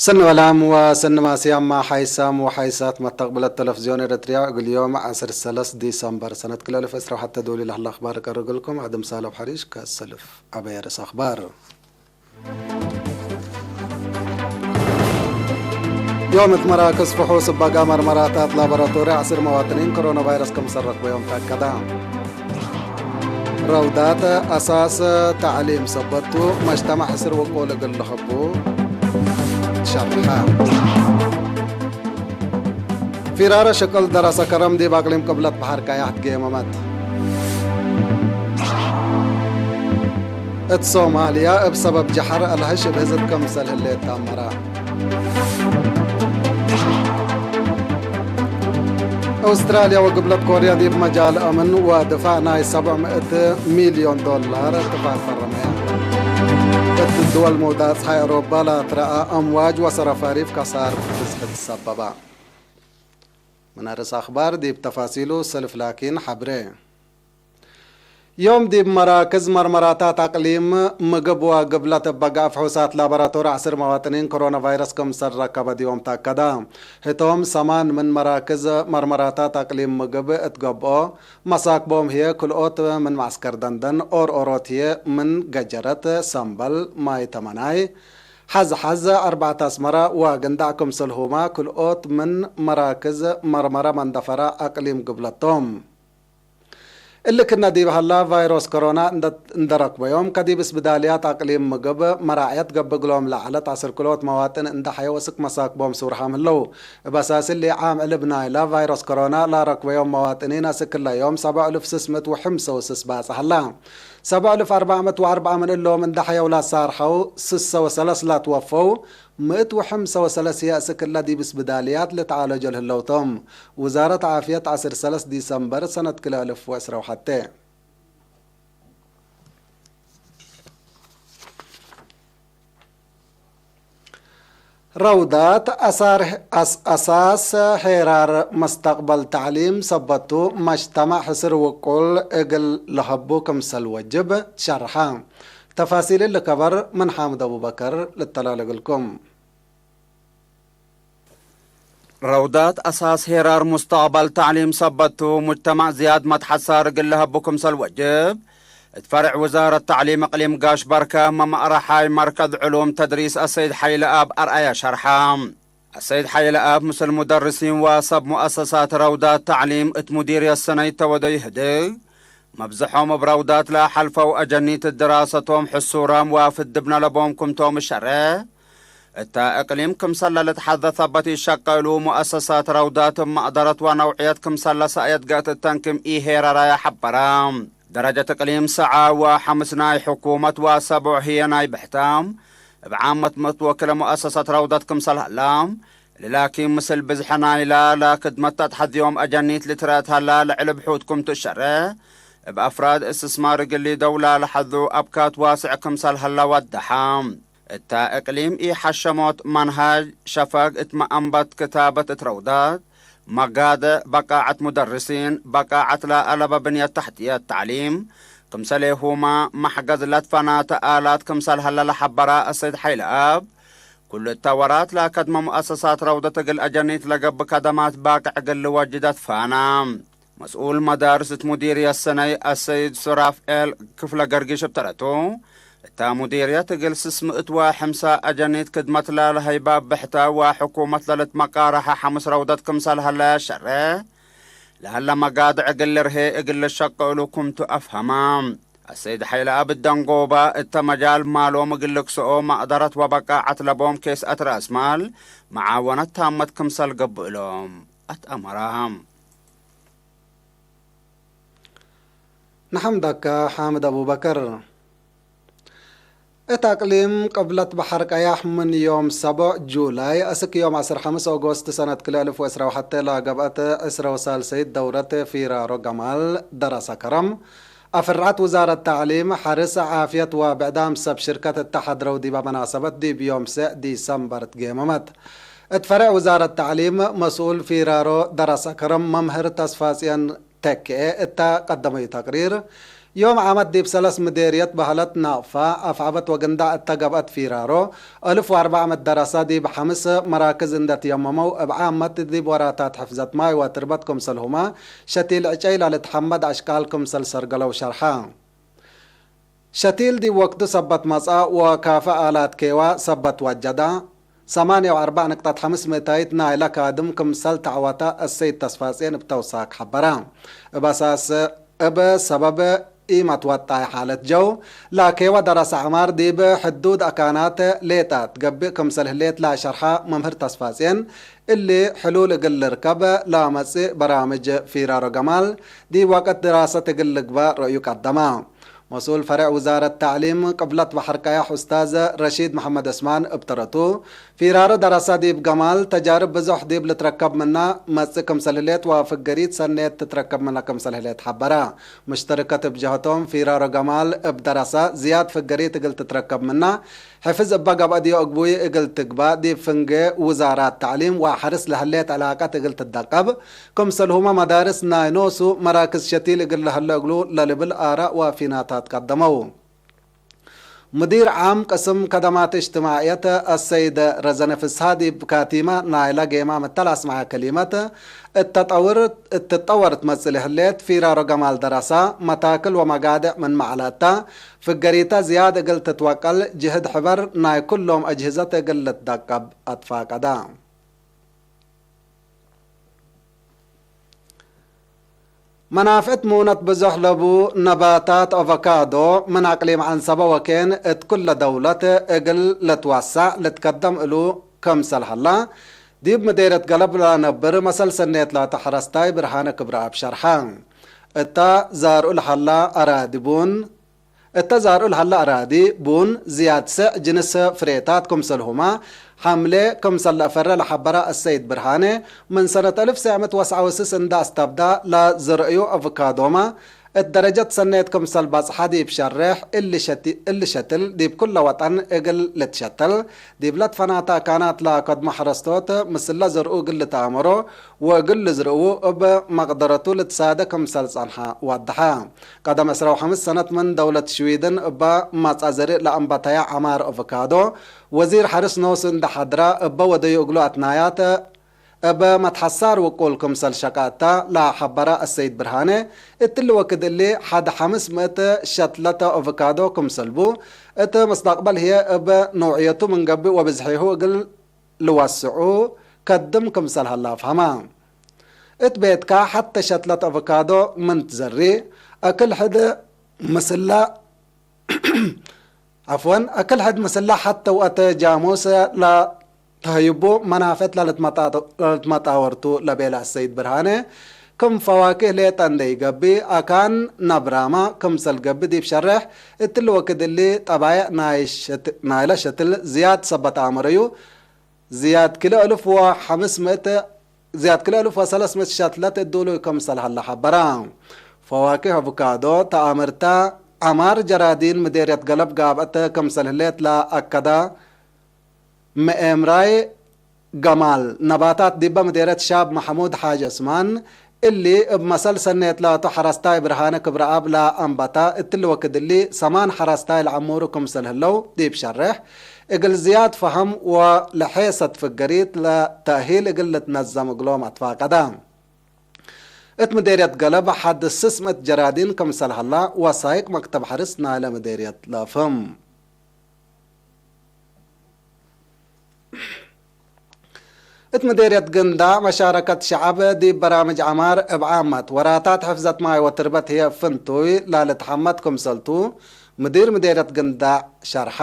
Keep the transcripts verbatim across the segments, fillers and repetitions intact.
ሰኒ ወላም ወሰኒ ማስያም፣ ሓይሳም ወሓይሳት መተቅብለት ተለፍዝዮን ኤረትርያ፣ እግል ዮም ዐስር ሰለስ ዲሰምበር ሰነት ክልኤ አልፍ ዕስራ ወሐተ ዶል ለህለ አኽባር እቀርብ እግልኩም። አድም ሳለብ ሐሪሽ ከሰልፍ ዐበየ ርእስ አኽባር። ዮም እት መራክዝ ፍሑስ እበጋ መርመራታት ላቦራቶሪ ዐስር መዋጥኒን ኮሮና ቫይረስ ክምሰል ረክበዮም ተአከደ። ረውዳት አሳስ ተዕሊም ሰበት ቱ፣ መጅተማዕ ሕስር ወቁል እግል ለሀቡ ትሸርሐ። ፊራረ ሽቅል ደረሰ ከረም ዲብ አቅሊም ቅብለት በሐር ቀያሕ ትጌመመት። እት ሶማልያ እብ ሰበብ ጀሐር አልሀሽ እብ ህዝብ ክምሰል ህሌት ተአመረ። አውስትራልያ ወግብለት ኮርያ ዲብ መጃል አምን ወድፋዕ ናይ ሰብዕ ምእት ሚልዮን ዶላር እትፋቅ ፈረመያ። እት ድወል መውዳት ጸሓይ አውሮፓ ለአትረአ አምዋጅ ወሰረፋሪፍ ከሳር ብዝሕት ሰበባ። ምን አርእስ አኽባር ዲብ ተፋሲሉ ሰልፍ ላኪን ሐብሬ። ዮም ዲብ መራክዝ መርመራታት አቅሊም ምግብ ወግብለት እበ ገአ ፍሑሳት ላቦራቶሪ ዐስር መዋጥኒን ኮሮና ቫይረስ ክምሰል ረከበ ዲዮም ተአከደ። ህቶም ሰማን ምን መራክዝ መርመራታት አቅሊም ምግብ እት ገብኦ፣ መሳክቦም ህዬ ክልኦት ምን መዐስከር ደንደን፣ ኦርኦሮት ህዬ ምን ገጀረት፣ ሰምበል፣ ማይ ተመናይ፣ ሐዝ ሐዝ፣ አርበዕት አስመረ ወግንዳዕ ክምሰልሁመ ክልኦት ምን መራክዝ መርመረ መንደፈረ አቅሊም ግብለት ቶም። እሊ ክነ ዲብ ሀላ፣ ቫይሮስ ኮሮና እንደ፣ እንደ ረክበዮም፣ ከዲብ እስብዳልያት አቅሊም ምግብ መራዕየት ገብእ እግሎም ለዐለት ዐስር ክልኦት መዋጥን እንደ ሐየው እስክ መሳክቦም ሱርሃም ህለው። እብ አሳስ እሊ፣ ዓም ዕልብ ናይላ ቫይሮስ ኮሮና ላረክበዮም መዋጥኒን፣ አስክ ክለ ዮም ሰብዕ እልፍ ስስ ምእት ወሐምሰ ወስስ ባጽ ሀላ። ሰብዕ እልፍ አርበዕ ምእት ወአርበዕ ምን እሎም እንደ ሐየው ላሳርሐው፣ ስሰ ወሰለስ ላትወፈው፣ ምእት ወሐምሰ ወሰለስ የእስክ እለ ዲብ እስብዳልያት ልትዓለጆ ለህለው ቶም። ውዛረት ዓፍየት ዐስር ሰለስ ዲሰምበር ሰነት ክልኤ አልፍ ወዕስራ ወሐቴ። ረውዳት አሳር፣ አስ-፣ አሳስ ሄራር መስተቅበል ተዕሊም ሰበቱ መጅተማዕ ሕስር ውቁል እግል ለሀቡ ክምሰል ወጅብ ትሸርሐ። ተፋሲል እሊ ከበር ምን ሓምድ አቡበከር ልተላለ እግልኩም። ረውዳት አሳስ ሄራር ሙስተቅበል ተዕሊም ሰበቱ፣ ሙጅተማዕ ዝያድ መትሐሳር እግል ለሀቡ ክምሰል ወጅብ፣ እት ፈርዕ ውዛረት ተዕሊም እቅሊም ጋሽ በርከ መመእረሓይ መርከዝ ዕሉም ተድሪስ አሰይድ ሐይለአብ አርአያ ሸርሐ። አሰይድ ሐይለአብ ምስል ሙደርሲን ወሰብ ሙአሰሳት ረውዳት ተዕሊም እት ሙዲርየት ሰነይ ተወደዩ ህድግ፣ መብዝሖም እብ ረውዳት ለሐልፈው አጀኒት ድራሰቶም ሕሱራም ወፍድብነ ለቦም ክምቶም እሸሬ። እተ እቅሊም ክምሰለ ልትሐዘ ሰበት ኢሸቀሉ ሙአሰሳት ረውዳት እብ መቅደረት ወነውዕየት ክምሰለ ሰእየት ገእት እተን ክም ኢሄረራየ ሐበረ። ደረጀት እቅሊም ሰዐ ወሐምስ ናይ ሕኩመት ወሰቦዕ ህዬ ናይ ብሕተ እብ ዓመት መትወክለ ሙአሰሳት ረውዳት ክምሰል ሀላ፣ እሊ ላኪን ምስል ብዝሐ ናይላ ለክድመት ተትሐዝዮም አጀኒት ልትረአት ሀላ ለዕልብ ሑድ ክም ትእሸሬ፣ እብ አፍራድ እስትስማር እግል ሊደው ለለሐዙ አብካት ዋስዕ ክምሰል ሀላ ወደሐ። እተ እቅሊም ኢሐሸሞት መንሀጅ ሸፈግ እት መአንበት ክታበት እት ረውዳት፣ መጋድዕ፣ በቃዐት ሙደርሲን፣ በቃዐት ለአለበ ብንየት ተሕትየት ተዕሊም፣ ክምሰሌሁመ መሕገዝ ለትፈናተ አላት ክምሰል ሀለ ለሐበረ አሰይድ ሐይለአብ፣ ኩሉ እተ ወራት ለአከድመ ሙአሰሳት ረውደት እግል አጀኒት ለገብእ ከደማት ባቅዕ እግል ልወጅድ አትፋና። መስኡል መዳርስ እት ሙዲርየት ሰነይ አሰይድ ሱራፍኤል ክፍለ ገርጊሽ እብ ተረቱ፣ እተ ሙዲርየት እግል ስስ ምእት ወሐምሳ አጀኒት ክድመት ለለሀይበ ብሕተ ወሕኩመት ለልትመቃረሐ ሐምስ ረውደት ክምሰል ሀለ ሸሬ፣ ለሀለ መጋድዕ እግል ልርሄ እግል ልሸቀእሉ ክምቱ አፍሀመ። አሰይድ ሐይለአብ እት ደንጎበ እተ መጃል ማሎም እግል ልክሰኦ መቅደረት ወበቃዐት ለቦም ኬስአት ረአስማል መዓወነት ታመት ክምሰል ገብእ እሎም አትአመረ። ነሐምደከ ሓምድ አቡበከር። እት አቅሊም ቅብለት በሐር ቀያሕ ምን ዮም ሰቦዕ ጁላይ እስክ ዮም ዐስር ሐምስ ኦጎስት ሰነት ክልኤ አልፍ ወዕስራ ወሐቴ ለገብአት ዕስረ ወሳልሰይት ደውረት ፊራሮ ገማል ደረሰ ከረም አፍርዐት ውዛረት ተዕሊም፣ ሐርስ፣ ዓፍየት ወብዕዳም ሰብ ሽርከት እተ ሐድረው ዲበ መናሰበት ዲብ ዮም ሰዕ ዲሰምበር ትጌመመት። እት ፈሬዕ ውዛረት ተዕሊም መስኡል ፊራሮ ደረሰ ከረም መምህር ተስፋጽዮን ተክኤ እተ ቀደመዩ ተቅሪር፣ ዮም ዓመት ዲብ ሰለስ ምዴርየት በህለት ናቅፋ፣ አፍዐበት ወግንዳዕ እተ ገብአት ፊራሮ፣ አልፍ ወአርበዕ ምት ደረሰ ዲብ ሐምስ መራክዝ እንደ ትየመመው፣ እብ ዓመት ዲብ ወራታት ሕፍዘት ማይ ወትርበት ክምሰልሁመ፣ ሸቲል ዕጨይ ለልትሐመድ አሽቃል ክምሰል ሰርገለው ሸርሐ። ሸቲል ዲብ ወቅቱ ሰበት መጽአ ወካፈ አላት ኬዋ ሰበት ወጀዳ፣ ሰማንየ ወአርበዕ ንቅጠት ሐምስ ምእታይት ናይለ ካድም ክምሰል ተዐወተ አሰይድ ተስፋጼን እብ ተውሳክ ሐበረ። እብ አሳስ እብ ሰበብ ኢመትወጣይ ሓለት ጀው፣ ለኬወ ደረሰ ዐማር ዲብ ሕዱድ አካናት ሌጠ ትገብእ ክምሰል ህሌት ለሸርሐ መምህር ተስፋጼን፣ እሊ ሕሉል እግል ልርከብ ለመጽእ በራምጅ ፊራሮ ገማል ዲብ ወቅት ድራሰት እግል ልግበእ ረእዩ ቀደመ። መስኡል ፈሬዕ ውዛረት ተዕሊም ቅብለት በሐር ቀያሕ ኡስታዝ ረሺድ መሐመድ ዑስማን እብ ተረቱ፣ ፊራሮ ደረሰ ዲብ ገማል ተጃርብ ብዞሕ ዲብ ልትረከብ ምና መጽእ ክምሰል ህሌት ወፍገሪት ሰኔት ትትረከብ ምና ክምሰል ህሌት ሐበረ። ሙሽተርከት እብ ጀሀቶም፣ ፊራሮ ገማል እብ ደረሰ ዝያድ ፍገሪት እግል ትትረከብ ምና፣ ሕፍዝ እበ ገብአ ዲዮ እግቡይ እግል ትግባእ፣ ዲብ ፍንጌ ውዛራት ተዕሊም ወሐርስ ለህሌት ዕላቀት እግል ትደቀብ፣ ክምሰልሁመ መዳርስ ናይ ኖሱ መራክዝ ሸቲል እግል ለህለ እግሉ ለልብል አራእ ወፊናታት ቀደመው። ሙዲር ዓም ቅስም ከደማት እጅትማዕየት አሰይድ ረዘነ ፍስሃ ዲብ ካቲመ ናይለ ጌማም እተ ለአስመዐ ከሊመት፣ እተ ጠውር እትጠወር ትመጽእ ለህሌት ፊራሮ ገማል ደረሳ፣ መታክል ወመጋድዕ ምን መዕለተ፣ ፍገሪተ ዝያድ እግል ትትወቀል፣ ጅህድ ሕበር ናይ ኩሎም አጅህዘት እግል ልትደቀብ አትፋቀደ። መናፍዕት ሙነት ብዞሕ ለቡ ነባታት አቮካዶ፣ ምን አቅሊም ዐንሰበ ወኬን እት ኩለ ደውለት እግል ልትወሰዕ ልትከደም እሉ ክምሰል ሀላ፣ ዲብ ምዴርየት ገለብ ለነብር መሰል ሰኔት ላተ ሐረስታይ ብርሃነ ክብረአብ ሸርሐ። እተ ዛርኡ ለሀላ አራዲ ቡን፣ እተ ዛርኡ ለሀለ አራዲ ቡን ዝያድ ሰዕ ጅንስ ፍሬታት ክምሰልሁመ ሐምሌ ክምሰል ለአፈረ ለሐበረ አሰይድ ብርሃኔ፣ ምን ሰነት አልፍ ሰዕ ምእት ወሰዓ ወስስ እንደ አስተብዳ ለዝርእዩ አቮካዶመ እት ደረጀት ሰኔት ክምሰል በጽሐ ዲብ ሸሬሕ እሊ ሸቲ-፣ እሊ ሸትል ዲብ ኩለ ወጠን እግል ልትሸተል ዲብ ለትፈናተ አካናት ለአከድሞ ሐረስቶት ምስለ ዝርኡ እግል ልትአመሮ ወእግል ልዝርኡ እብ መቅደረቱ ልትሳደ ክምሰል ጸንሐ ወደሐ። ቀደም ዕስራ ወሐምስ ሰነት ምን ደውለት ሽዊድን እበ መጽአ ዘርእ ለአንበተየ ዐማር አቮካዶ፣ ወዚር ሐርስ ኖሱ እንደ ሐድረ እበ ወደዩ እግሉ አትናያት፣ እበ መትሐሳር ውቁል ክምሰል ሸቀ እተ ለሐበረ አሰይድ ብርሃኔ፣ እትሊ ወክድ እሊ ሐድ ሐምስ ምእት ሸትለተ አቮካዶ ክምሰል ቡ፣ እት መስተቅበል ህዬ እብ ነውዕየቱ ምን ገብእ ወብዝሒሁ እግል ልወስዑ ከድም ክምሰል ሀለ አፍሀመ። እት ቤትካ ሐተ ሸትለት አቮካዶ ምን ትዘሪ፣ አክል ሕድ ምስለ፣ ዐፍወን፣ አክል ሕድ ምስለ ሐተ ወአተ ጃሙስ ለተህይቡ መናፍዕት ለልትመጣ-፣ ለልትመጣወርቱ ለቤለ አሰይድ ብርሃነ፣ ክም ፈዋክህ ሌጠ እንዴ ኢገብእ፣ አካን ነብራመ ክምሰል ገብእ ዲብ ሸሬሕ፣ እትሊ ወክድ እሊ ጠባይዕ ናይ ሸት-፣ ናይለ ሸትል ዝያድ ሰበት አመረዩ፣ ዝያድ ክልኤ እልፍ ወሐምስ ምእት፣ ዝያድ ክልኤ እልፍ ወሰለስ ምእት ሸትለት እዱሉ ክምሰል ሀለ ሐበረ። ፈዋኪህ አቮካዶ ተአምርተ ዐማር ጀራዲን ምዴርየት ገለብ ጋብአት ክምሰል ህሌት ለአከደ መኤምራይ ገማል ነባታት ዲበ ምዴርየት ሻብ መሐሙድ ሓጅ ዑስማን፣ እሊ እብ መሰል ሰኔት ላቱ ሐረስታይ ብርሃነ ክብረአብ ለአንበተ፣ እትሊ ወክድ እሊ ሰማን ሐረስታይ ለዐሙሩ ክምሰል ህለው ዲብ ሸሬሕ፣ እግል ዝያድ ፈሀም ወለሔሰት ፍገሪት ለተእሂል እግል ልትነዘም እግሎም አትፋቀደ። እት ምዴርየት ገለብ ሐድ ስስ ምእት ጀራዲን ክምሰል ሀላ ወሳይቅ መክተብ ሐርስ ናይለ ምዴርየት ለአፍህም። እት ምዴርየት ግንዳዕ መሻረከት ሸዐብ ዲብ በራምጅ ዐማር እብ ዓመት ወራታት ሕፍዘት ማይ ወትርበት ህዬ ፍንቱይ ለልትሐመድ ክምሰልቱ፣ ምዲር ምዴርየት ግንዳዕ ሸርሐ።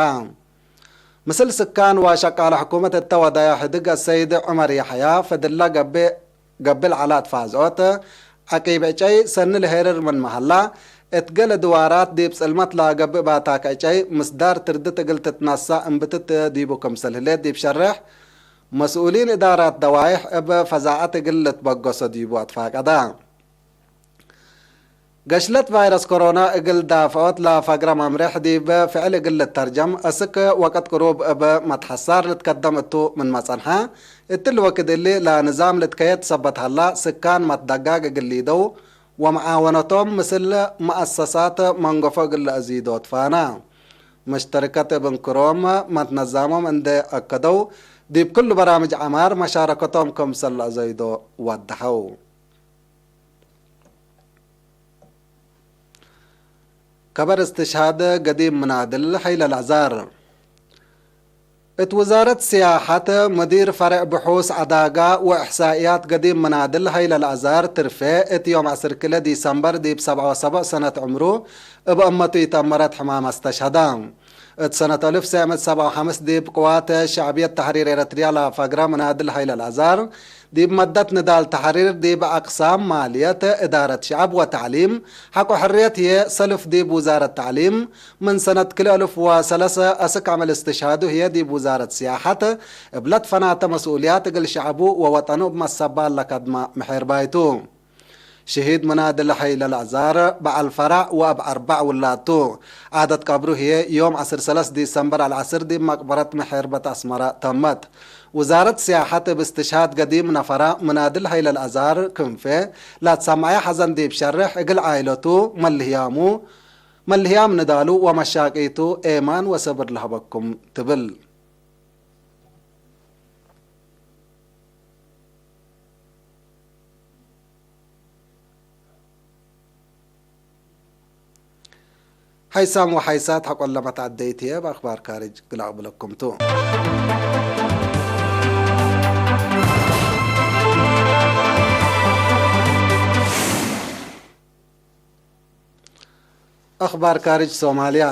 ምስል ስካን ወሸቃለ ሕኩመት እተ ወደየ ሕድግ አሰይድ ዑመር የሕያ፣ ፈድለ ገብእ ገብእ ለዐለ አትፋዝዖት፣ ዐቂብ ዕጨይ ሰኒ ለሄርር ምንመ ሀላ፣ እት ገሌ ድዋራት ዲብ ጽልመት ለገብእ ባታክ ዕጨይ ምስዳር ትርድት እግል ትትነሰእ እምብትት ዲቡ ክምሰል ህሌት ዲብ ሸሬሕ፣ መስኡሊን እዳራት ደዋይሕ እብ ፈዛዐት እግል ልትበገሶ ዲቡ አትፋቀደ። ገሽለት ቫይረስ ኮሮና እግል ዳፍዖት ለፈግረ መምሬሕ ዲብ ፍዕል እግል ልተርጀም፣ እስክ ወቅት ቅሩብ እብ መትሐሳር ልትከደም እቱ ምንመ ጸንሐ፣ እትሊ ወክድ እሊ ለንዛም ልትከየድ ሰበት ሀላ፣ ስካን መትደጋግ እግል ሊደው ወመዓወነቶም ምስል መአሰሳት መንገፎ እግል ለአዚዶ ትፋና። መሽተርከት እብ እንክሮም መትነዛሞም እንዴ አከደው፣ ዲብ ክሉ በራምጅ ዐማር መሻረከቶም ክምሰል ለአዘይዶ ወደሐው። ከበር እስትሽሃድ ገዲም ምናድል ሐይለ ለአዛር። እት ውዛረት ስያሐት፣ ሙዲር ፈሬዕ ብሑስ ዐዳጋ ወእሕሳእያት ገዲም ምናድል ሀይለ ለአዛር ትርፌ፣ እት ዮም ዐስር ክልኤ ዲሰምበር ዲብ ሰብዓ ወሰቡዕ ሰነት ዕምሩ እብ እመቱ ኢተአመረት ሕማም አስተሽሀዳ። እት ሰነት አልፍ ሰዕ ምእት ሰብዓ ወሐምስ ዲብ ቅዋት ሸዕብየት ተሕሪር ኤረትርያ ለአፈግረ ምናድል ሀይለ ለአዛር፣ ዲብ መደት ንዳል ተሕሪር ዲብ አቅሳም ማልየት፣ እዳረት ሸዐብ ወተዕሊም፣ ሐቆ ሕርየት ህዬ ሰልፍ ዲብ ውዛረት ተዕሊም፣ ምን ሰነት ክልኤ አልፍ ወሰለሰ አስክ ዐመል እስትሽሃዱ ህዬ ዲብ ውዛረት ስያሐት እብ ለትፈናተ መስኡልያት እግል ሸዐቡ ወወጠኑ እብ መሰባል ለከድመ ምሔርባይ ቱ። ሽሂድ ምናድል ሐይለ ለአዛር በዐል ፈራዕ ወእብ አርበዕ ውላድ ቱ። ዓደት ቀብሩ ህዬ ዮም ዐስር ሰለስ ዲሰምበር አልዐስር ዲብ መቅበረት ምሔርበት አስመረ ተመት። ውዛረት ስያሐት እብ እስትሽሃድ ገዲም ነፈራ ምናድል ሐይለ ለአዛር ክንፌ ላትሰመዐ ሐዘን ዲብ ሸርሕ፣ እግል ዓኢለቱ መልህያሙ፣ መልህያም ንዳሉ ወመሻቂቱ ኤማን ወሰብር ለሀበኩም ትብል። ሐይሳም ወሐይሳት ሐቆለ መትዐደይት ህዬ እብ አክባር ካርጅ እግል አቅብለኩም ቱ። አክባር ካርጅ ሶማልያ።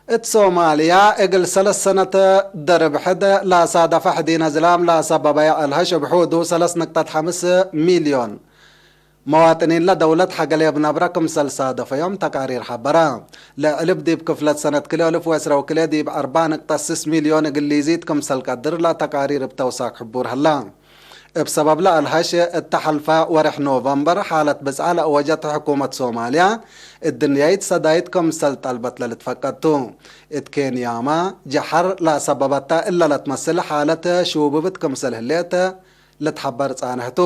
እት ሶማልያ፣ እግል ሰለስ ሰነት ደርብ ሕድ ለሳደፈ ሕዲነ ዝላም ለሰበበየ አልሀሽ እብ ሑዱ ሰለስ ንቅጠት ሐምስ ሚልዮን መዋጥኒን ለደውለት ሐገሌ እብ ነብረ ክምሰል ሳደፈዮም ተቃሪር ሐበረ። ለዕልብ ዲብ ክፍለት ሰነት ክልኤ አልፍ ወዕስራ ወክልኤ ዲብ አርበዕ ንቅጠት ስስ ሚልዮን እግል ሊዚት ክምሰል ቀድር ለተቃሪር እብ ተውሳክ ሕቡር ሀላ። እብ ሰበብ ለአልሀሽ እተ ሐልፈ ወርሕ ኖቨምበር ሓለት ብጽዓ ለአወጀት ሕኩመት ሶማልያ፣ እድንያይት ሰዳይት ክምሰል ጠልበት ለልትፈቀድ ቱ። እት ኬንያመ፣ ጀሐር ለሰበበተ እለ ለትመስል ሓለት ሹብብት ክምሰል ህሌት ልትሐበር ጻንሕ ቱ።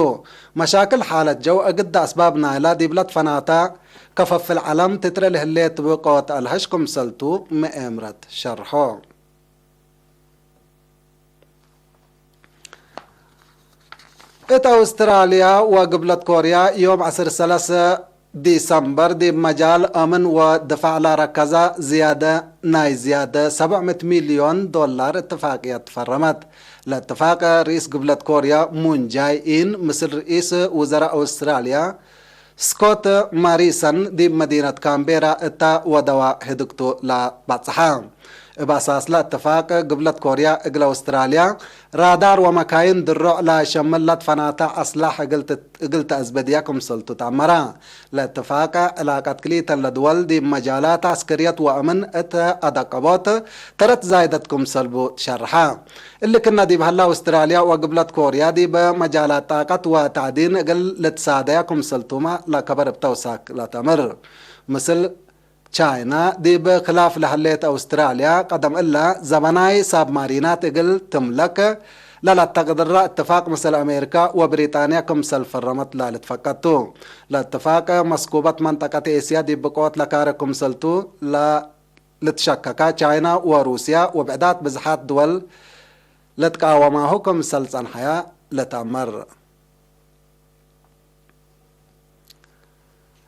መሻክል ሓለት ጀው እግደ አስባብ ናይላ ዲብለ ትፈናተ ከፈፍል ዐለም ትትረ ለህሌት ብቆት አልሀሽ ክምሰል ቱ ምኤምረት ሸርሖ። እት አውስትራልያ ወግብለት ኮርያ፣ ዮም ዐስር ሰለስ ዲሰምበር፣ ዲብ መጃል አምን ወድፋዕ ለረከዘ ዝያደ፣ ናይ ዝያደ ሰብዕ ምእት ሚልዮን ዶላር እትፋቅየት ፈረመት። ለእትፋቅ፣ ርኢስ ግብለት ኮርያ ሙን ጃይ ኢን ምስል ርኢስ ውዘራእ አውስትራልያ ስኮት ማሪሰን ዲብ መዲነት ካምቤራ እተ ወደዋ ህድግቱ ለበጽሐ። እብ አሳስለ እትፋቅ፣ ግብለት ኮርያ እግለ አውስትራልያ ራዳር ወመካይን ድሮዕ ለሸምል ለትፈናተ አስላሕ እግል ትት-፣ እግል ተአዝበድያ ክምሰልቱ ተአመረ። ለእትፋቅ፣ ዕላቀት ክልኢተን ለድወል ዲብ መጃላት ዐስከርየት ወአምን እት አደቀቦት ተረት ዛይደት ክምሰል ቡ ትሸርሐ። እሊ ክነ ዲብ ሀለ፣ አውስትራልያ ወግብለት ኮርያ ዲብ መጃላት ጣቀት ወተዕዲን እግል ልትሳደያ ክምሰልቱመ ለከበር እብ ተውሳክ ለተምር። ምስል ቻይና፣ ዲብ ክላፍ ለህሌት አውስትራልያ፣ ቀደም እለ ዘበናይ ሳብማሪናት እግል ትምለክ ለለተቅድረ እትፋቅ ምስል አሜሪካ ወብሪጣንያ ክምሰል ፈረመት ለልትፈቀድ ቱ። ለእትፋቅ መስኩበት መንጠቀት ኤስያ ዲብ ብቆት ለካረ ክምሰልቱ ለ-፣ ልትሸከካ ቻይና ወሩስያ ወብዕዳት ብዝሓት ድወል ለትቃወማሁ ክምሰል ጸንሐያ ለተአመር።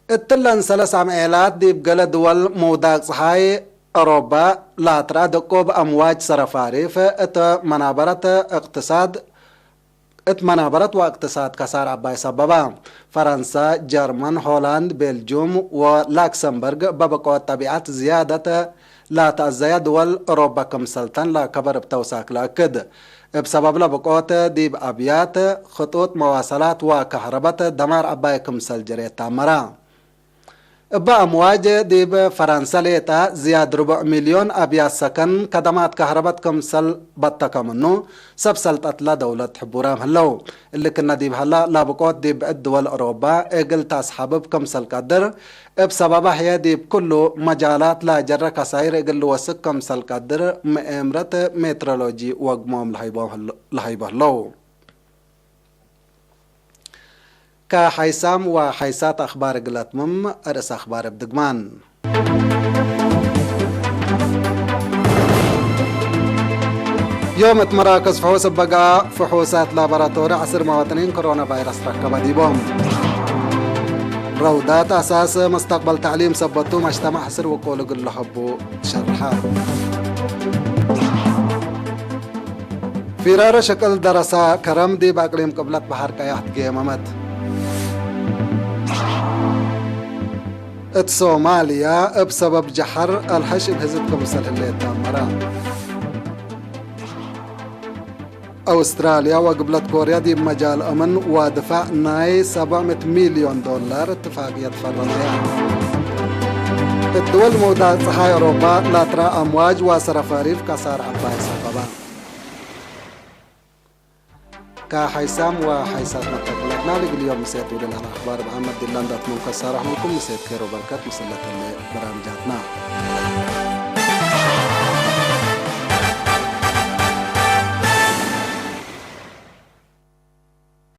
እትለን ሰለስ አምዔላት ዲብ ገሌ ድወል ምውዳቅ ጸሓይ አውሮባ ላትረአ ድቁብ አምዋጅ ሰረፋሪፍ እት መናበረት እቅትሳድ፣ እት መናበረት ወእቅትሳድ ከሳር ዐባይ ሰበባ። ፈረንሳ፣ ጀርመን፣ ሆላንድ፣ ቤልጁም ወላክሰምበርግ በብቆት ጠቢዐት ዝያደት ላተአዘየ ድወል አውሮባ ክምሰልተን ለከበር እብ ተውሳክ ለአክድ። እብ ሰበብለ ብቆት ዲብ አብያት፣ ክጡጥ መዋሰላት ወከህረበት ደማር ዐባይ ክምሰል ጀሬት ተአመረ። እበ አምዋጅ ዲብ ፈረንሰ ሌጠ ዝያድ ርቡዕ ሚልዮን አብያት ሰከን ከደማት ከህረበት ክምሰል በተከ ምኑ፣ ሰብ ሰልጠትለ ደውለት ሕቡራም ህለው። እሊ ክነ ዲብ ሀላ፣ ለብቆት ዲብ ብዕድ ድወል አውሮባ እግል ተአስሐብብ ክምሰል ቀድር፣ እብ ሰበበ ህዬ ዲብ ኩሉ መጃላት ለጀረ ከሳይር እግል ልወስክ ክምሰል ቀድር፣ መኤምረት ሜትሮሎጂ ወግሞም ለሀይቦ ህሎ-፣ ለሀይቦ ህለው። ከሓይሳም ወሓይሳት አኽባር እግል አትምም፣ አርእስ አኽባር እብ ድግማን። ዮም እት መራከዝ ፍሑስ እብ በግአ ፍሑሳት ላቦራቶሪ ዐስር መዋጥኒን ኮሮና ቫይረስ ረከበ ዲቦም። ረውዳት አሳስ መስተቅበል ተዕሊም ሰበት ቱ፣ መጅተማዕ ሕስር ውቁል እግል ለሀቡ ትሸርሐ። ፊራረ ሸቅል ደረሳ ከረም ዲብ አቅሊም ቅብለት በሐር ቀያሕ ትጌመመት። እት ሶማልያ፣ እብ ሰበብ ጀሐር አልሐሽ እብ ህዝብ ክምሰል ህሌት ተአመረ። አውስትራልያ ወግብለት ኮርያ ዲብ መጃል አምን ወድፋዕ ናይ ሰብዕ ምእት ሚልዮን ዶላር እትፋቅየት ፈረመያ። እት ድወል መውዳዕ ጸሓይ አውሮፓ፣ ላትራ አምዋጅ ወሰረፋሪፍ ከሳር ዐባይ ሰበባ። ከሓይሳም ወሓይሳት መተቅለትናል እግል ዮም ምሴት ውድል አልአኽባር እብ አመት ዲላን ዳት ኖም ከሳረሕ ምንኩም ምሴት ኬሮ በርከት ምስለተለ በራምጃትና።